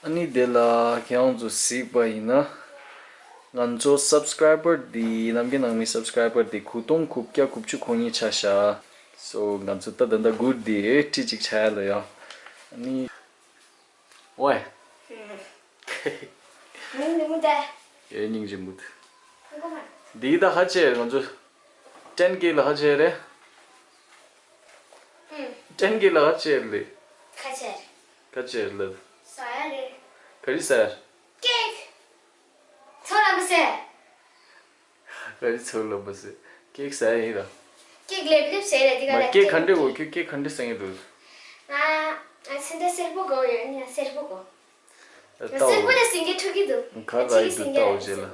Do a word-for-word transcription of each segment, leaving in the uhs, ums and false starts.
ཨ་ནི་དེ་ལ་ཁྱེད་རང་ཚོ་གཟིགས་པ་ཡིན་ན། ང་ཚོ་སབ་སི་ཀ་རའི་བར་འདི་ནམ་རྒྱུན་ནང་མི་སབ་སི་ཀ་རའི་བར་འདི་དགུ་སྟོང་དགུ་བརྒྱ་དགུ་བཅུ་གོ་གཉིས་ཆགས་ཤག་སོ་ང་ཚོ་ད་ད་ལྟ་སྒུག་བསྡད་ཡོད། ཁྲི་གཅིག་ཆགས་ཡ་ལ་ཡ། ཨ་ནི། ཝེ། ངའི་མིང་ལ་མུ་ཏ། ངའི་མིང་ལ་མུ་ཏ། འདི་ད་ཧ་ཅེ་ང་ཚོ་ཊེན་ཀེ་ལ་ཧ་ཅེ་རེད། ཨུམ། ཊེན་ཀེ་ལ་ཧ་ཅེ་ལེ། ཁ་ཆེར། ཁ་ཆེར་ལེ། ཟ་ཡ་རེད། ག་རེ་ཟ་ཡ། ཀེག་ཚོ་ལ་མ་ཟེར། ག་རེ་ཚོ་ལ་མ་ཟེར། ཀེག་ཟ་ཡ་ཡིན་ར། ཀེག་ལེབ་ལེབ་ཟེར་རེད་འདི་ག་མ་ལ་ཀེག་ག་འདྲ་འོ་ཁྱོད་ཀེག་ག་འདྲ་ཟ་ཡ་འདུག་ང་ང་ཚོ་འདྲ་སེར་པོ་དགོས་ཡོད་ནི་སེར་པོ་དགོས། ལྟ་སེར་པོ་འོ། ལ་སེང་གེ་འཁྲུ་གི་འདུག་ག་རེ་ཟ་ཡ་འདུག་ལྟ་འོ་རྗེས་ལ།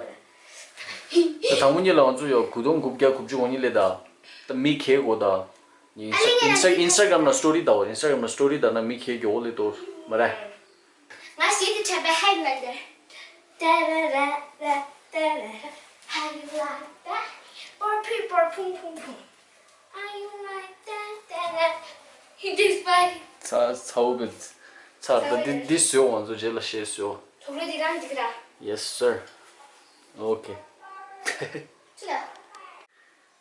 ད་དང་པོ་ཉིད་ལ་ང་ཚོ་ཡོད་དགུ་སྟོང་དགུ་བརྒྱ་དགུ་བཅུ་གོ་གཉིས་ལས་ད། ད་མི་ཁེ་གོ་ད། ཨ་ལེ་ཡ་ཨིན་སི་ཊ་ཨིན་སི་ཊ་གྷ་རམ་ལ་སི་ཊོ་རི་ད་འོ་ཨིན་སི་ཊ་གྷ་རམ་ལ་སི་ཊོ་རི་ད་ན་མི་ཁེ་གོ་ལེ་ཏོ་མ་རེད། ང་ཞིག་གི་ཁྲ་པའི་ཧའི་ལ་ལེར། ཏ་ར་ར་ར་ཏ་ར་ར། How you like that? པར་ཕི་པར་ཕུང་ཕུང་ཕུང་། How you like that? ཏ་ར། It is fine. ཚ་ཚ་བོ་གི་ཚ་ད་འདི་འདི་བཟོས་ང་ཚོ་རྗེས་ལ་ཞེས་བཟོས། ཐོག་ལོ་འདི་རང་འཇིག་ར། Yes sir. Okay. ཅི་ལ།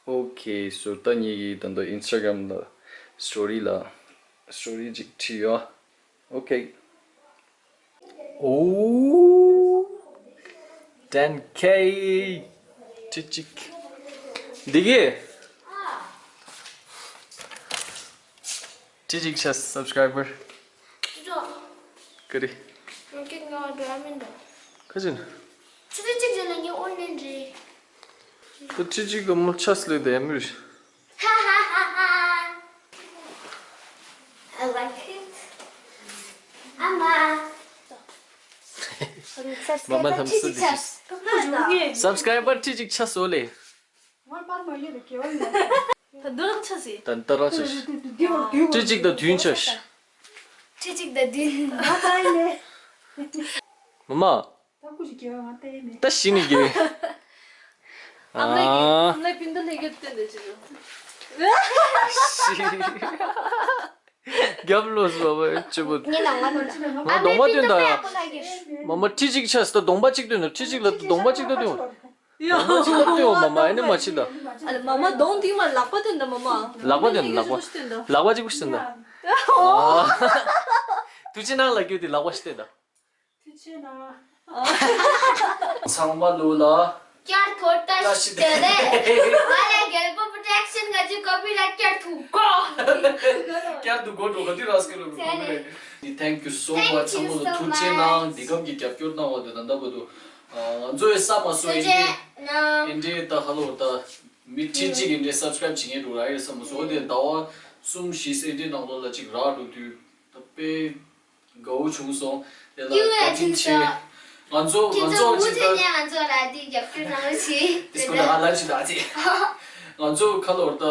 Okay, so ད་ངེད་ཀྱིས་ད་ལྟ་ཨིན་སི་ཊ་གྷ་རམ་ལ་སི་ཊོ་རི་ལ་སི་ཊོ་རི་ཅིག་བྲིས་ཡོད། Okay. Oh, ten K. ཁྲི་གཅིག་འདི་གི། ཁྲི་གཅིག་ཆ་སབ་སི་ཀ་རའི་བར། ཅི་འདྲ། ག་རེ། ང་སྐད་ངོ་འགྲོ་ཡ་མིན་འགྲོ། ཁ་ཅིན། ཆུ་ཚོད་གཅིག་རྗེས་ལ་ངའི་ཨོན་ལན་རེད། ད་ཁྲི་གཅིག་གི་མོ་ཆ་སི་ལེ་དེ་ཡ་མི་རེད། Ha ha ha ha. I like it. ཨ་མ། མ་མ་ལྷམ་སུ་འདི་ཤི། སབ་སི་ཀ་རའི་བར་ཁྲི་གཅིག་ཆ་སོ་ལེ། ད་འདི་རང་ཆ་སི། ད་འདི་རང་ཆ་སི། ཁྲི་གཅིག་དང་བདུན་ཆ་སི། ཁྲི་གཅིག་དང་བདུན། མ་མ། ད་ཤི་ནི་གི། ཨ། ཨ་མ་ལགས་པིན་དུ་ལས་ཀྱི་སྟོན་དེ་ཅི་རུ། རྒྱབ་ལོགས་སུ་བ་བ་ཅི་བུ། ངས་ནང་ང་ནང་ང་གདོང་པ་སྟོན་ད་ཡ། མ་མ་ཁྲི་གཅིག་ཆ་སི་ད་གདོང་པ་གཅིག་སྟོན་ད། ཁྲི་གཅིག་ལ་གདོང་པ་གཅིག་ད་སྟོན། གདོང་པ་གཅིག་ད་སྟོན་མ་མ་ཨེ་ནི་མ་ཕྱི་ད། ཨ་ལ་མ་མ་གདོང་འདི་མ་ལག་པ་སྟོན་ད་མ་མ། ལག་པ་སྟོན་ལག་པ། ལག་པ་གཅིག་པུ་སྟོན་ད། ཐུགས་རྗེ་གནང་ལ་རྒྱུ་དེ་ལག་པ་སྟོན་ད། ཐུགས་རྗེ་གནང་། ཚང་མ་ལོ་ལ། བསྐྱར་ཐོར་ལྟ་ཞིག་དེ་ནས་ང་ལ་རྒྱལ་པོ་པྲོ་ཌག་ཤན་ག་ཅི་ཀོ་པི་རའིཊ་བསྐྱར་ཐུག་གོ། བསྐྱར་དུ་གོ་འགྲོ་ག་དུས་རག་སྐྱོ་ལོ་ཀོ་པི་རའིཊ། Thank you so much. ཚང་མ་ལ་ཐུགས་རྗེ་གནང་། འདི་གམ་གྱི་རྒྱབ་སྐྱོར་གནང་བ་དེ་ད་ལྟ་བར་དུ་ང་ཚོ་ཡི་བསམ་མ་སོ་ཨིན་ཏྲེ་ཨིན་ཏྲེ་ད་ཧ་ལོ་ད་མི་ཁྲི་གཅིག་ཨིན་ཏྲེ་སབ་སི་ཀ་རའིབ་བྱེད་མཁན་འགྲོ་ར་ཡི་བསམ་མ་སོ་དེ་ཟླ་བ་གསུམ་བཞི་ཨིན་ཏྲེ་ནང་ལོགས་ལ་གཅིག་རག་འགྲོ་དུས་ད་དཔེ། དགའ་བོ་བྱུང་སོང་། དེ་ལ་སྐྱིད་པོ་བཀའ་དྲིན་ཆེ། ང་ཚོ་ང་ཚོ་མུ་མཐུད་ནས་ང་ཚོ་ལ་འདི་རྒྱབ་སྐྱོར་གནང་རོགས་བྱེད། དེ་སྐོར་ལ་ང་ལབ་ཅི་ད་ཅི། ང་ཚོ་ཁ་ལོར་ད་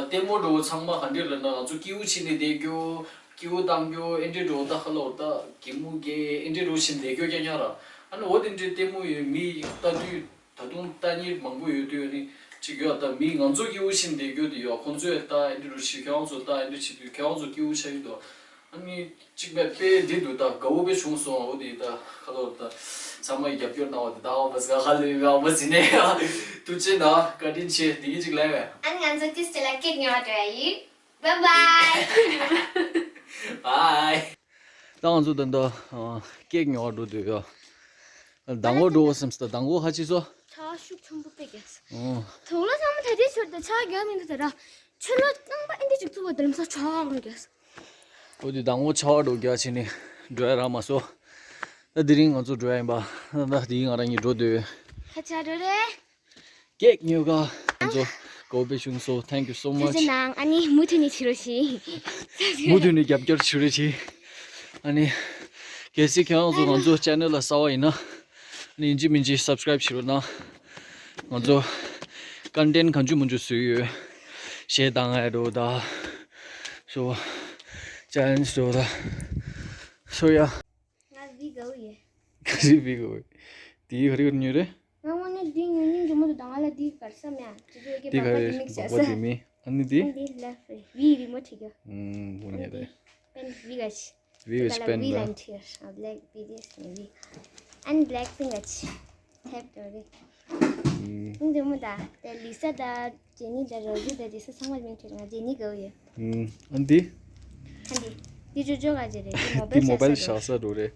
ལྟད་མོ་འགྲོ་བོ་ཚང་མ་ག་འདྲ་རེད་ན་ང་ཚོ་སྐྱིད་པོ་བྱེད་ནས་བསྡད་རྒྱུ། སྐྱིད་པོ་བཏང་རྒྱུ་ཨེ་འདྲ་འགྲོ་ད་ཁ་ལོར་ད་གད་མོ་བགད་ཨེ་འདྲ་འགྲོ་བྱེད་བསྡད་རྒྱུ་རྐྱང་རྐྱང་ར། ཨ་ནི་འོ་དེ་འདྲའི་ལྟད་མོ་ཡོད་མི་ལྟ་དུས། ད་དུང་ལྟ་མཁན་མང་པོ་ཡོད་དུས་ཨ་ནི་ཅིག་ཡོད་ད་མི་ང་ཚོ་སྐྱིད་པོ་བྱེད་བསྡད་རྒྱུ་དེ་ཡོད། ཁོང་ཚོས་ལྟ་ཨེ་འདྲ་རུ་བྱེད་ཁྱེད་རང་ཚོ་ལྟ་ཨེ་འདྲ་བྱེད་དུས་ཁྱེད་རང་ཚོ་སྐྱིད་པོ་ཆགས་ཀྱི་འདུག་ཨ་ནི་གཅིག་པའི་དཔེ་འདི་འདུག་ད་དགའ་བོ་དཔེ་བྱུང་སོང་། འོ་དེ་ད་ཁ་ལོ་ད་ཚང་མ་ཡི་རྒྱབ་སྐྱོར་གནང་བ་དེ་ད་ཨོ་བ་ཟ་ཧ་ལེ་ཨོ་བ་ཟི་ནས་ཐུགས་རྗེ་གནང་། བཀའ་དྲིན་ཆེ། དེ་གི་ཅིག་ལན་བས། ཨ་ནི་ང་ཚོ་ཏིས་ཏེ་ལ་ཀེག་ཉོ་བ་འགྲོ་ཡ་ཡིན། Bye bye. Bye. ད་ང་ཚོ་ད་ལྟ་ཀེག་ཉོ་བ་འགྲོ་འདོད་ཡ། ཟླ་ངོ་འགྲོ་བསམ་སོང་། ད་ཟླ་ངོ་ཧ་ཅི་སོ། ཆར་ཤུགས་ཆེན་པོ་དཔེ་རྒྱག་སོང་། ཨོ། དུག་ལོག་ཚང་མ་ད་ལྟའི་ཆར་དུ་ཆར་རྒྱག་མི་འདུག་ད་ར། ཆུ་ལོག་རྐང་པ་ཨེ་འདྲ་ཅིག་བཙུགས་པ་དེ་ལམ་སང་ཆར་རྒྱག་སོང་། འོ་དེ་ཟླ་ངོ་ཆར་པ་འགྲོ་རྒྱག་བྱས་ནས་འགྲོ་ཡ་རག་མ་སོང་། ད་དེ་རིང་ང་ཚོ་འགྲོ་ཡ་ཡིན་པ། ད་དེ་ང་རང་གཉིས་འགྲོ་འདོད། ཧ་ཆ་འགྲོ་རེད། ཀེག་ཉོ་ག་ང་ཚོ་དགའ་བོ་དཔེ་བྱུང་སོང་། Thank you so much. ཐུགས་རྗེ་གནང་། ཨ་ནི་མུ་མཐུད་ནས་བྱེད་རོགས་གྱིས། མུ་མཐུད་ནས་རྒྱབ་སྐྱོར་བྱེད་རོགས་གྱིས། ཨ་ནི་གལ་སྲིད་ཁྱེད་རང་ཚོ་ང་ཚོ་ཆེ་ནལ་ལ་གསར་པ་ཡིན་ན་ཨ་ནི་ཡིན་གཅིག་མིན་གཅིག་སབ་སི་ཀ་རའིབ་བྱེད་རོགས་གནང་། ང་ཚོ་ཀོན་ཊེན་ཊི་གང་བྱུང་མང་བྱུང་བཟོས་ཡོད། གཞས་བཏང་ཡ་འགྲོ་ད། སོ། ཆེ་ལེན་ཇི་འགྲོ་ད། སོ་ཡ། ང་བི་དགའ་བོ་ཡོད། ག་རེ་བི་དགའ་བོ་ཡོད། དེའི་ག་རེ་ག་རེ་ཉོས་རེད། ང་དངོས་གནས་འདི་ཉོ་སྙིང་རྗེ་མོ་འདུག་ད། ང་ལ་འདི་གར་ས་མེད་ཨ། ཅི་ཅི་གི་འདི་ག་པགས་པ་རེ་འདི་མིག་བྱས་པགས་པ་ས། འདི་མིག་ཨ་ནི་འདི། ཨ་ནི་ལེ་ཕི་རི་བི་རི་མོ་ཊི་ག་ཨུམ་བུ་ཉེ་རེད། པན་བི་ག་ཤི། We will spend, uh, Black B T S maybe. And Blackpink ཨ་ཆི། ཐེབས་འགྲོ་རེད། ཨུམ། ཨང་དེ་མོ་ད། དེ་ལི་ས་ད། ཇེ་ནི་ད་རོ་ཟི་ད་ཇེ་སི་ཚང་མ་མིང་ཁྲིད་ང་ཇེ་ནི་གོ་ཡོད། ཨུམ། ཨ་འདི། ཨ་འདི། འདི་ཅོ་ཅོ་ག་ཇེ་རེད། འདི་མོ་འདི་མོ་བེལ་བེལ་ཤག་ས་འགྲོ་རེད།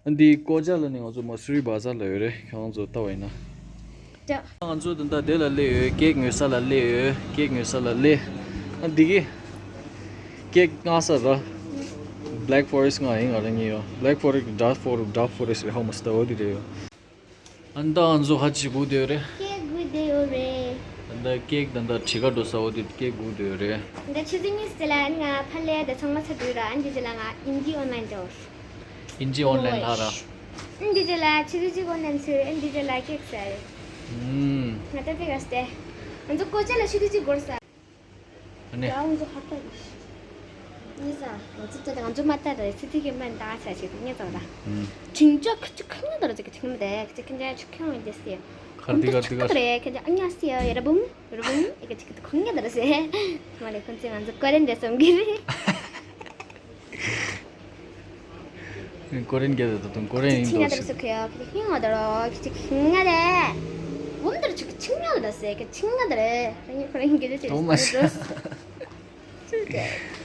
ཨ་འདི་ཀོ་ཅ་ལ་ནི་ང་ཚོ་མ་སུ་རི་བ་ཟར་ལ་ཡོད་རེད། ཁྱེད་རང་ཚོ་ལྟ་བ་ཡིན་ན། ང་ཚོ་ད་ལྟ་དེ་ལ་སླེབས་ཡོད། ཀེག་ཉོ་ས་ལ་སླེབས་ཡོད། ཀེག་ཉོ་ས་ལ་སླེབས། ཨ་འདི་གི། ཀེག་མངགས་ས་ར། Black Forest མངགས་ཡིན། ང་རང་གཉིས་ཡོད། Black Forest Dark Forest Dark Forest རེད། ཧོ་མ་སྟ་འོ་དེ་རེད་ཡོད། ཨ་ནི་ད་ང་ཚོ་ཧ་ཅི་སྒུག་བསྡད་ཡོད་རེད། ཀེག་སྒུག་བསྡད་ཡོད་རེད། ད་ལྟ་ཀེག་ད་ལྟ་བྲིས་ཀ་འགྲོ་ས་འོ་དེ་ཀེག་སྒུག་བསྡད་ཡོད་རེད། ད་ཆུ་ཚོད་གཉིས་ཙམ་ལ་ང་ཕར་སླེབས། ད་ཚང་མ་ཚར་འགྲོ་ར། ཨ་འདི་ཙམ་ལ་ང་ཨིན་ཇི་ཨོན་ལན་འགྲོ། ཨིན་ཇི་ཨོན་ལན་ལྷག་ར། ཨ་འདི་ཙམ་ལ་ཆུ་ཚོད་གཅིག་འགོར་ནམ་ཚོད། ཨ་འདི་ཙམ་ལ་ཀེག་ཟ་རེད། ཨུམ། ང་ད་པེ་ག་སྟེ། ང་ཚོ་ཀོ་ཅ་ལ་ཆུ་ཚོད་གཅིག་འགོར་ས། ཨ་ནི། ཡང་ང་ཚོ་ཧ་ཏ་རེད། ཉི་ཟ། ང་ཚོ་ད་ང་ཚོ་མ་ལྟ་རེད། ཚེ་ཐིག་གི་མ་འདའ་ཆ་ཞིག་ངས་ཙང་ད། ཨུམ། ཅིང་ཅོ་ཁ་ཅིག་ཁང་ང་ད་རེད། ཅིག་ཁང་ང་ད་ཅིག་ཁང་ང་ཅིག་ཁང་ང་རེད་ཟེར། ཁར་དི་ཁར་དི་ཁར། རེད་ཁ་ཅིག་ཨ་ཉ་སི་ཡ་ཡ་ར་བུམ་ར་བུམ་ཨེ་ཁ་ཅིག་ཁང་ང་ད་རེད་ཟེར། མ་རེད། ཁོང་ཚོས་ང་ཚོ་ཀོ་རེན་རེད་བསམ་གི་རེད། ཀོ་རེན་རྒྱལ་དུ་དང་ཀོ་རེན་ཡིན་ཁྱི་ང་དང་ཟེར་གི་ཡ། ཁྱི་ང་དང་རོ་ཁྱི་ཁྱི་ང་རེད། འོ་མ་དང་ཁྱི་ཁྱི་ང་དང་ཟེར་གི་ཁྱི་ང་དང་རེད། ཁྱི་ཁྱི་ང་དང་རེད། ཁྱི་ཁྱི་ང་དང་རེད། ཁྱི་ཁྱི་ང་དང་རེད།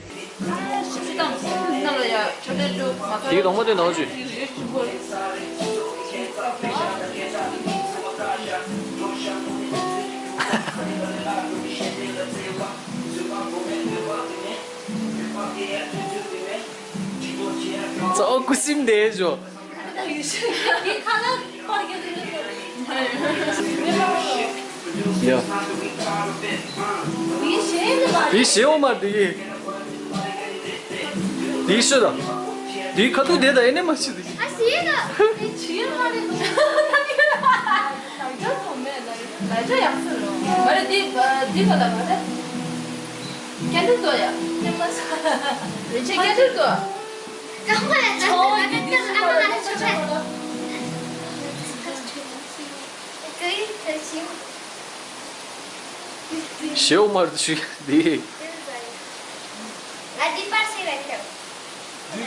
དེའི་དང་པོ་དེ་ནང་བཞིན། ཙོ་ཀུ་སིམ་དེ་ཞོ། ཡ། དེ་ཞེའོ་མ་དེ། དེ་ཤོད་དང་། དེ་ཁ་ཐུག་དེ་དང་ཨེ་ནས་མ་ཤི་དེ། ཨ་ཞེ་ན། དེ་ཆི་ཡོད་མ་རེད། ལ་ཅོ་ཡག་སོ་རོ། མ་རེད་དེ་དེ་ག་ལ་མ་རེད། སྐད་འཕྲིན་དོ་ཡ། སྐད་མ་ས། རེ་ཆེ་སྐད་འཕྲིན་དོ། ཀམ་པ་ལ་ཅོ་ཀམ་པ་ལ་ཅོ། ཞེའོ་མར་དུ་ཞུ་ཡ་འདི། ང་འདི་པར་ཞིག་ལ་ཁྱབ། འདི་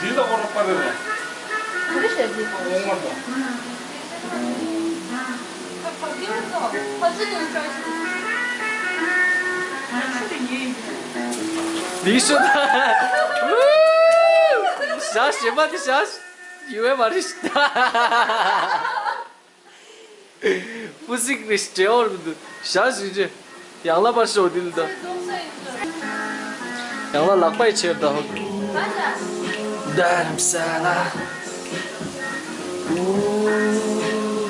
འདི་ལ་ཁོ་ར་པར་རེད་ལ། འདི་ཞེ་འདི། འོང་མ་དང་། འདི་ཤོད་ད། ཞག་ཞེ་མ་འདི་ཞག་ཡོད་མ་རེད། ཧྥུ་སིག་རེ་སྤྲེའུ་རེད་འདུག་ཞག་ཞུ་རྒྱུ། ཡང་ལ་པར་ཤོག་འདི་ལ་ད། ཡང་ལ་ལག་པའི་ཆེར་ད་ཧོ། དྷརམ་ས་ལ། ཨུ།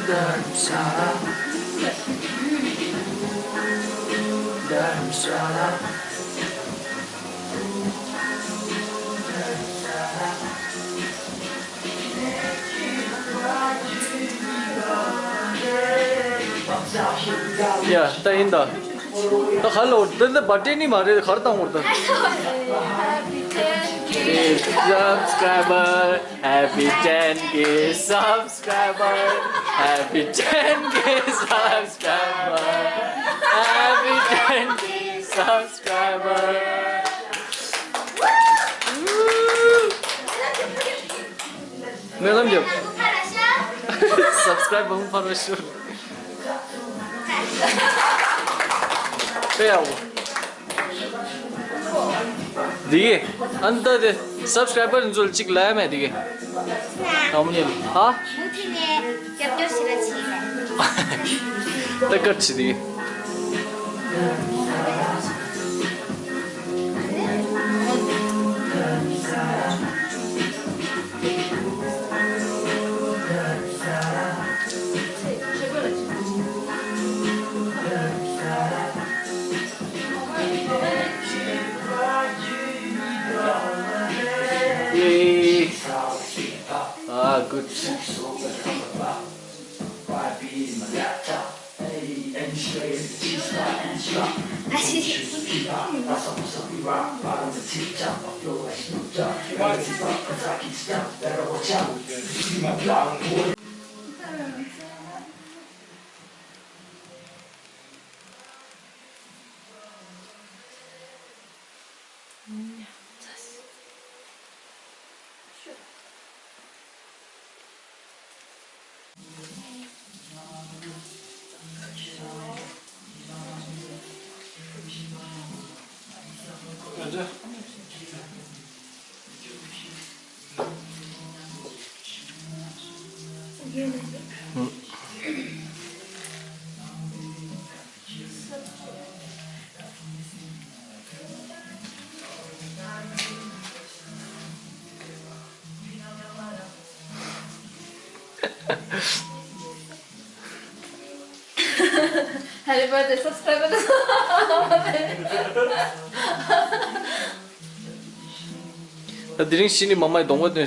དྷརམ་ས་ལ། དྷརམ་ས་ལ། ཡ། ད་ཡིན་ད། ད་ཧ་ལོ། ད་ད་བ་ཏྲེ་ནི་མ་རེད། གར་བཏང་བར་ད། Subscriber, happy ten K subscriber, happy ten K subscriber, happy ten K subscriber. སྨོན་ལམ་རྒྱབ། སབ་སི་ཀ་རའིབ་བུ་ཕར་བ་ཤོར། དཔེ་ཡག་པོ། འདི་གི་ཨ་ནི་ད་དེ་སབ་སི་ཀ་རའིབ་བར་ཚོ་ལ་གཅིག་ལབ་ཡ་མེད་འདི་གི། ཨ་མ་ཉེ་ལ་ཧ། མུ་མཐུད་ནས་རྒྱབ་སྐྱོར་བྱེད་རོགས་བྱེད། ད་ག་ཅི་འདི་གི། Ah, good. Happy birthday, subscriber. ད་དེ་རིང་ཤི་ནི་མ་མའི་གདོང་པ་སྟོན།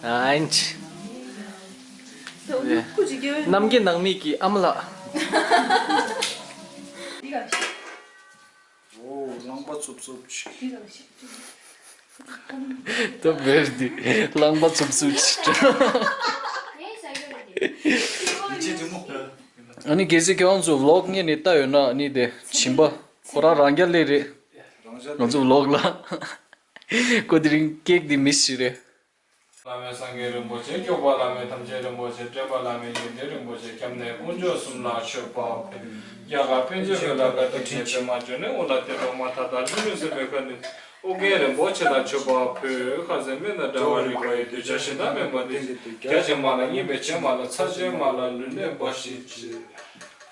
ཨིན། རྣམ་རྒྱལ་ནང་མི་གི་ཨ་མ་ལགས། ཨོ། རླངས་པ་འཚུབ་འཚུབ་ཅིག་ད་བེར་འདི་རླངས་པ་འཚུབ་འཚུབ་ཅིག་ཨ་ནི་གལ་སྲིད་ཁྱེད་རང་ཚོ་ཝི་ལོག་ངས་ནས་ལྟ་ཡོད་ན། ཨ་ནི་དེ་བྱིན་པ་ཁོ་རང་རང་རྐྱ་ལས་རེད། ང་ཚོ་ཝི་ལོག་ལ་ཁོ་དེ་རིང་ཀེག་འདི་མིས་བྱས་རེད། བླ་མེད་སངས་རྒྱས་རིན་པོ་ཆེ་སྐྱོབ་པ་བླ་མེད་ཐམས་ཅད་རིན་པོ་ཆེ། འདྲེན་པ་བླ་མེད་ཡོན་ཏན་རིན་པོ་ཆེ། སྐྱབས་གནས་དཀོན་མཆོག་གསུམ་ལ་མཆོད་པ་ཕུལ། རྒྱ་གར་པཎ་ཆེན་ལྷ་ལ་བཀའ་དྲིན་ཆེ། པདྨ་འབྱུང་གནས་དབུ་ལ་གཏད། གྲོགས་མ་མཐའ་དག་ལྷུན་གྲུབ་སེམས་དཔའི་བཀའ་དྲིན། ཨོ་རྒྱན་རིན་པོ་ཆེ་ལ་མཆོད་པ་ཕུལ། ཁ་ཟས་སྨན་དང་འདྲ་བར་རིག་པ་ཡི། གདུལ་བྱ་གཞན་དག་མིན་པ་འདི་ཡི་དོན། རྒྱ་ཆེན་མ་ལ་སྙན་པའི་བྱེ་མ་ལ། ཚར་ཅན་མ་ལ་ལུས་གནད་འབའ་ཞིག་བྱེད།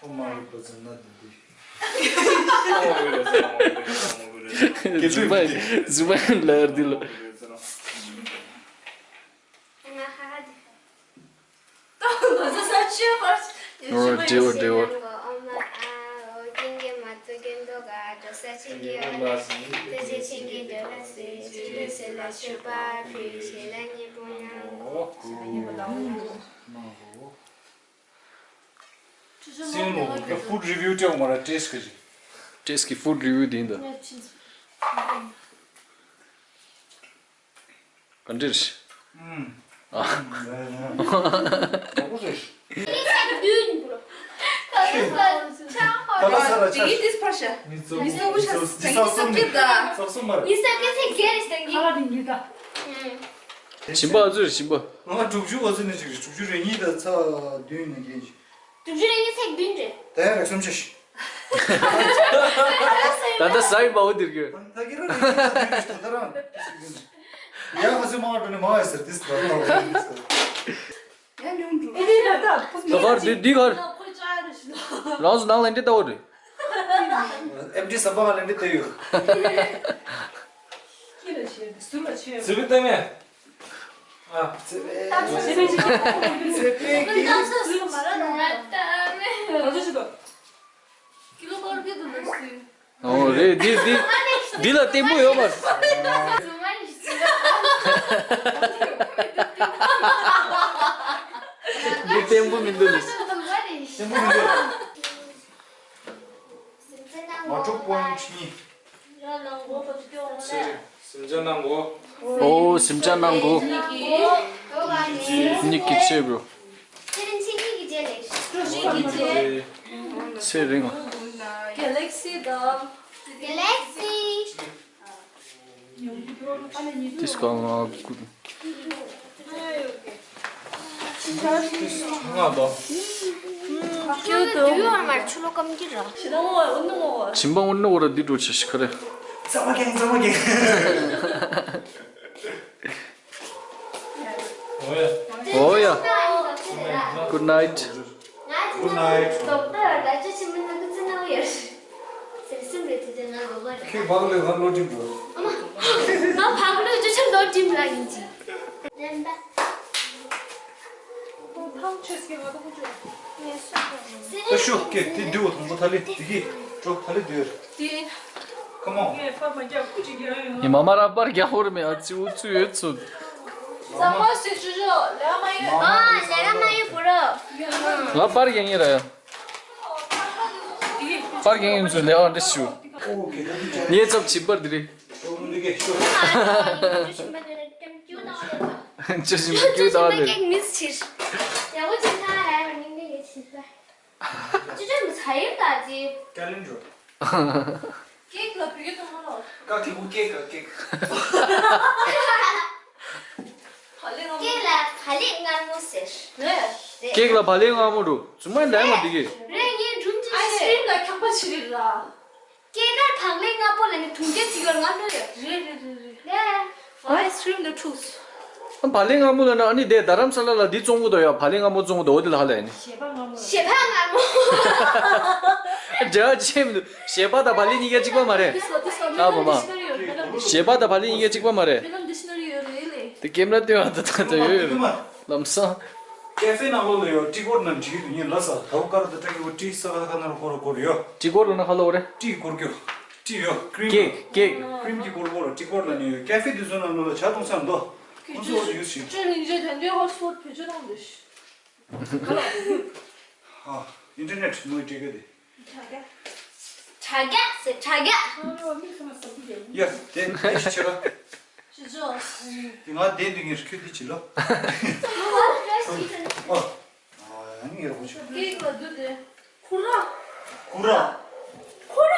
ཨོ་མ་རུ་པ་ཛ་ན་དི་དི། ཟུ་བ་ཟུ་བ་ལར་དི་ལོ། སྲིང་ལོ་གི་ཧྥུཌ་རི་བིའུ་སྤྲད་འོང་མ་ར། ཊེ་སི་ཊི་གི་ཊེ་སི་ཊི་གི་ཧྥུཌ་རི་བིའུ་དེ་ཡིན་ད། ག་འདྲ་རེད། ཨུམ། ཨ། ད་ལྟ་ས་ར་ཆ། མི་ཚོ་མི་ཚོ་ས་གསུམ་མ་རེད། ཁ་ལ་རིང་རེད་ད། ཞིམ་པ་ཨ་ཚོད་རེད། ཞིམ་པ། ང་དྲུག་ཅུ་བ་ཚོད་ནས་ཅིག་རེད། དྲུག་ཅུ་རེ་གཉིས་དང་ཚ་བདུན་ནས་རྒྱན་ཞིག་དྲུག་ཅུ་རེ་གཉིས་ཚེག་བདུན་རེད། ད་ཡང་རེག་སུམ་ཅུ་ཞིག་ད་ལྟ་ཟ་ཡི་མ་འོ་འདིར་གྱི། ད་གི་ར་རེ་གཉིས་ཚེག་བདུན་རེད། ད་ལྟ་རང་ཡང་ཁ་སོས་མང་བ་འགྲོ་ནས་མང་བ་ཟེར། དིས་ད་ད་ཡང་ཉུང་འགྲོ། ཨེ་ནི་ད་ད་ཕུ་ད་གར་འདི་འདི་གར། ཁོས་ཅག་རེ་ཞིག་ལ། རང་ཚོ་ནང་ལ་འདི་ལྟ་བུ་རེད། ཨེམ་ཌི་ཟམ་པ་ང་ལ་འདི་ལྟ་ཡོད། ཁྱི་ལ་ཆེ་ཟུར་ལ་ཆེ། ཟི་བི་ལྟ་མེད། ཨ། ཟི་བི། ཟི་བི་ཟི་བི་ཟི་བི་ཟི་བི་ཟི་བི་ཟི་བི་ཟི་བི་ཟི་བི། ཀི་ལོ་ཀོར་གི་དུ་ལ་སུ། ཨོ་རེད། འདི་འདི་འདི་ལ་ལྟད་མོ་ཡོད་མ་རེད། འདི་ལྟད་མོ་མི་འདུག་ལ། ལྟད་མོ་མི་འདུག་མ་འགྲོ་པོ་ཡིན་ཁྲི་གཉིས། ཚེ་རིང་སེམས་ཅན་གནང་གོ། ཨོ་སེམས་ཅན་གནང་གོ། གཉིས་ཀྱི་ཆེ་བོ། ཚེ་རིང་ཚེ་གཉིས་ཀྱི་རྗེས་ལས། ཚེ་རིང་། Galaxy དང་། Galaxy། དིས་ཀ་ང་ཀུ། ང་དང་། ཁྱོད་དུ་ཡོད་མར་ཆུ་ལོ་ཀམ་གྱི་ར། ཞི་ན་ངོ་འུ་ནུ་ངོ། ཞིམ་པ་འུ་ནུ་འོ་ར་འདི་འགྲོ་ཆ་ཤི་ཁ་རེ། ཙ་མ་ཀེང་ཙ་མ་ཀེང་། ཨོ་ཡ། Good night. Good night. ཁྱེད་བག་ལེ་ང་ལོ་ཏིམ་འགྲོ། ང་བག་ལེ་ཅོ་ཆེན་ལོ་ཏིམ་ལ་ཡིན་གྱི། ད་ཤོག་ཀེ་དེ་འདྲི་བོ་དང་པོ་ཐ་ལི་དེ་གི་ཀྲོ་ཐ་ལི་དེར། དེ། Come on. ངས་མ་མ་ར་པར་རྒྱག་ཧོར་མེ་ཨ་ཙི་འུ་ཙི་ཡོད་ཚུལ། ཙམ་པ་སུ་ཅུ་ཅོ་ལས་མ་ཡོད། ཨ་ལས་ཀ་མ་ཡོད་བུ་རོ། ང་པར་རྒྱག་ངེས་ར་ཡ། པར་རྒྱག་ངེས་ཚུལ་ལས་ཨ་འདྲ་ཞུ། ངའི་ཚབ་བྱིན་པར་འདི་རེད། ཅོ་བཞིན་པ་སྐྱུག་བཏང་ལེ། མིས་ཕྱིར། ཡག་པོ་ཅིག་ཐང་ར་ཡ་མིང་ནི་ངས་བྱིན་པ། ཅི་ཅི་མི་ཚ་ཡིན་ད་ཅི། ཀ་ལན་འགྲོ། ཀེག་ལ་བོད་ཐོག་མ་ལོ། ཀ་ཐིག་པོ་ཀེག་ག་ཀེག་ཀེག་ལ་བག་ལེབ་མངར་མོ་ཟེར། རེད། ཀེག་ལ་བག་ལེབ་མངར་མོ་འགྲོ། ཚུ་མ་འདྲ་མ་འདི་གི། རེད། ངས་སྒྲུང་ཅིག་ཨའི་སི་ཀྲིམ་ལ་འཁྱག་པ་ཆི་རེད་ལ། ཀེག་ལ་བག་ལེབ་མངར་པོ་ལ་ནི་དུང་རྒྱ་ཅིག་ཡོད་ང་འགྲོ་ཡོད། རེད་རེད་རེད་རེད། རེད། ཨའི་སི་ཀྲིམ་ལ་འཁྲུགས། བ་ལི་སྔ་མོ་ལ་ན་ཨ་ནི་དེ་རྡ་རམ་ས་ལ་ལ་འདི་བཙོང་གི་འདུག་ཡ། བ་ལི་སྔ་མོ་བཙོང་གི་འདུག་འོ་དེ་ལ་ཧ་ལས་ནི། ཞེ་པ་སྔ་མོ། ཞེ་པ་སྔ་མོ། འབྲེལ་བ་ཆེ་མི་འདུག་ཞེ་པ་དང་བ་ལི་གཉིས་ཀ་གཅིག་པ་མ་རེད། This one, this one. ཨ་མ་མ། Madam dictionary ཡོད། Madam ཞེ་པ་དང་བ་ལི་གཉིས་ཀ་གཅིག་པ་མ་རེད། Madam dictionary ཡོད་རེད་ལེ། དེ་ཀེམ་ར་སྟོན་བ་ད་ད་ད་ཡོད་ཡོད་རེད། ལམ་སང་། ཀེ་ཧྥེ་ནང་ལོགས་ལ་ཡོད། ཊི་ཀོཊ་ནང་བྲིས་འདུག་ཉིན་ལ་ས་ཐའུ་ཀར་དུ་ཊི་ཀོཊ་ས་ཁ་ཁ་ནར་ཀོར་ཀོར་ཡོད། ཊི་ཀོཊ་ལ་ན་ཧ་ལོ་རེད། ཊི་ཀོར་ཀྱོ། ཊི་ཡོད། ཀྲིམ། ཀེག་ཀེག་ཀྲིམ་གྱི་ཀོར་ཀོར་ཊི་ཀོཊ་ལ་ནི་ཡོད། ཀེ་ཧྥེ་དེ་ཚོ་ནང་ལོགས་ལ་ཇ་འཐུང་ས་འདུག་ཁོང་ཚོ་ཡུས་ཤིག་ཁྱོད་ལིང་རེ་དོན་དུ་ཧོཊ་སྤོཊ་བེད་སྤྱོད་གཏོང་འདུག་ཨ། ཨིན་ཊར་ནེཊ་མོའི་སྤྲད་གི་དེ། དྲ་རྒྱ། དྲ་རྒྱ་ཟེར་དྲ་རྒྱ། ཡ་དེ་དེ་ཤི་ཆེ་ར། ཅི་ཟོ། དེ་ང་དེ་འདི་ངས་ཁྱོད་དེ་ཅི་ལོ། ཨ། ཨ་ནི་ངས་རོགས་བྱོས། ཀེག་ལ་འདུག་དེ། ཁུ་ར། ཁུ་ར། ཁུ་ར།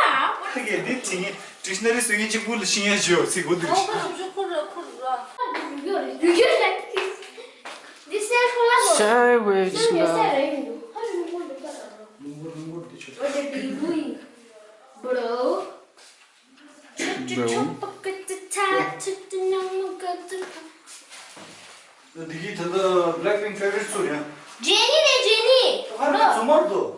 དེ་གས་འདི་དྲི་ངན་ཌིག་ཤ་ན་རི་སོ་ངན་གཅིག་པུ་ལ་ཤི་ཡ་ཞོ་ཚིག་གོ་འདུག་ཨོ་ཁུ་ར་ཁུ་ར་ཁུ་ར། This is for us. Savage love. Bro. འདི་གི་ད་ལྟ་Blackpink favorite ཚོ་རེད། ཇེ་ནི་རེད་ཇེ་ནི། ཧ་ལས་རྫུན་མ་འདུག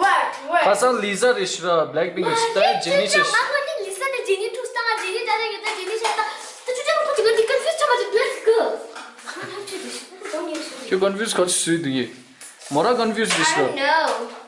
What? What? ཁ་སང་ལི་ཟ་རེད་ཤི་ར། Blackpink ལ་ཤི་ད་ཇེ་ནི་ཤི། ང་ཁོ་ནི་ལི་ཟ་ནི་ཇེ་ནི་ཐུག་སྟངས་ཇེ་ནི་ད་ད་ཡོད་ད་ཇེ་ནི་ཤ་ད། ད་ཆུ་ཆ་ཁོ་ཅི་ག་འདི་ཀོན་ཕིའུ་སི་ཆ་མ་ཅིག་འདུག་གི། ཁྱོད་ཀོན་ཕིའུ་སི་ག་ཅིག་སུས་འདུག་གི། མོ་ར་ཀོན་ཕིའུ་སི་རེད་ཤི་ར། I don't know.